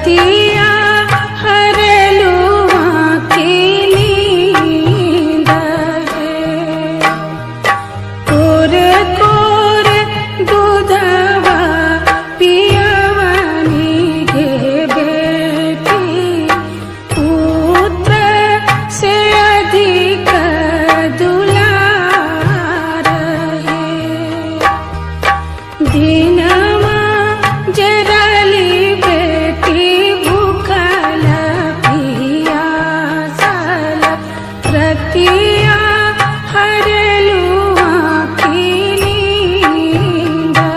रतिया हरलू आँखी नींद है। कोर कोर दूधवा पियवनी गे बेटी, पुत्र से अधिक दुलार है। दिनमा जरली बेटी भूखल पियासल, रतिया हरलू आँखी नींद है।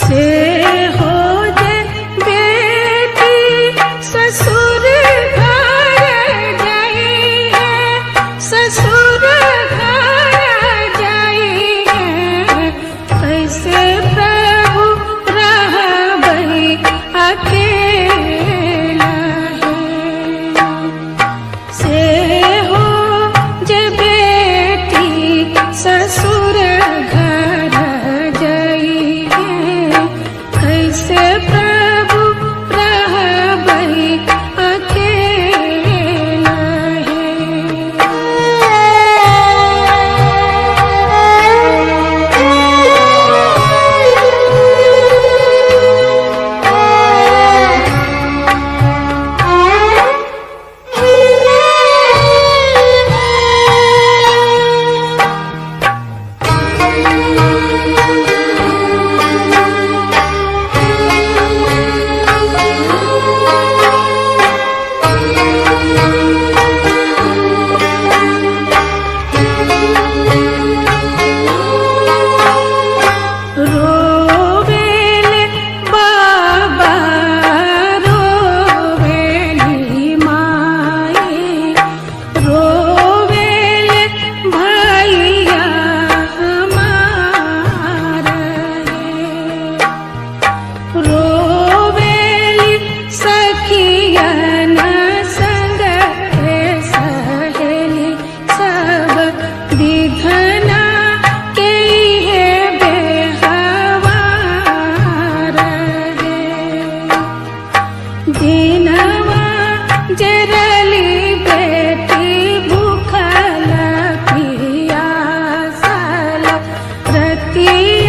से हो जे बेटी ससुर घर जाई है, ससुर घर जाई है, कैसे प्रभु रहबई अकेला है। से हो जे बेटी ससुर घर जाई है, कैसे प्रभु रहबई अकेला है। रोवेले बाबा रोवेली माई, रोवेले भैया हमार है। रोवेली सखियन संग रे सहेली सब, विधना के है बेहवार है। दिनवा जरली बेटी भूखल पियासल, रतिया